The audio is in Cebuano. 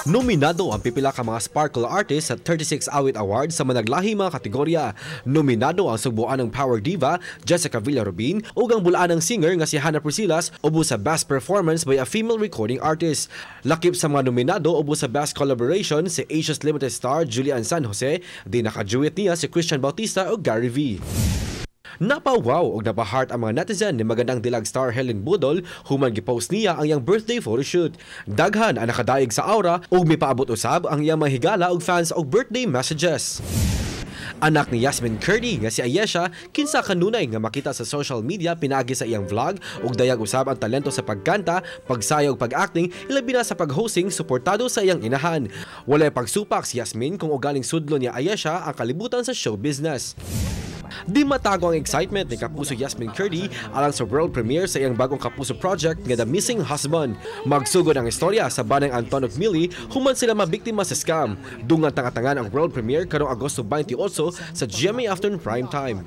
Nominado ang pipila ka mga Sparkle artists sa 36 Awit Awards sa managlahi mga kategorya. Nominado ang Sugboanong power diva Jessica Villarubin ug ang Bulaanang singer nga si Hannah Priscillas ubos sa Best Performance by a Female Recording Artist. Lakip sa mga nominado ubos sa Best Collaboration si Asia's Limited star Julie Anne San Jose, di nakaduet niya si Christian Bautista ug Gary V. Napa-wow og napa-heart ang mga netizen ni Magandang Dilag star Helen Budol human gipost niya ang iyang birthday photoshoot. Daghan ang nakadayeg sa aura ug mipaabot usab ang iyang mga higala og fans og birthday messages. Anak ni Yasmin Kurdi nga si Ayesha, kinsa kanunay nga makita sa social media pinaagi sa iyang vlog ug dayag usab ang talento sa pagkanta, pagsayaw ug pag-acting, ilabi na sa pag-hosting, suportado sa iyang inahan. Walay pagsupak si Yasmin kung ugaling sudlo ni Ayesha ang kalibutan sa show business. Di matago ang excitement ni Kapuso Yasmin Kurdi alang sa world premiere sa iyang bagong Kapuso project nga The Missing Husband. Magsugod ang istorya sa banang Anton ug Millie human sila mabiktima sa scam. Dungan tangatangan ang world premiere karong Agosto 28 sa GMA Afternoon Prime Time.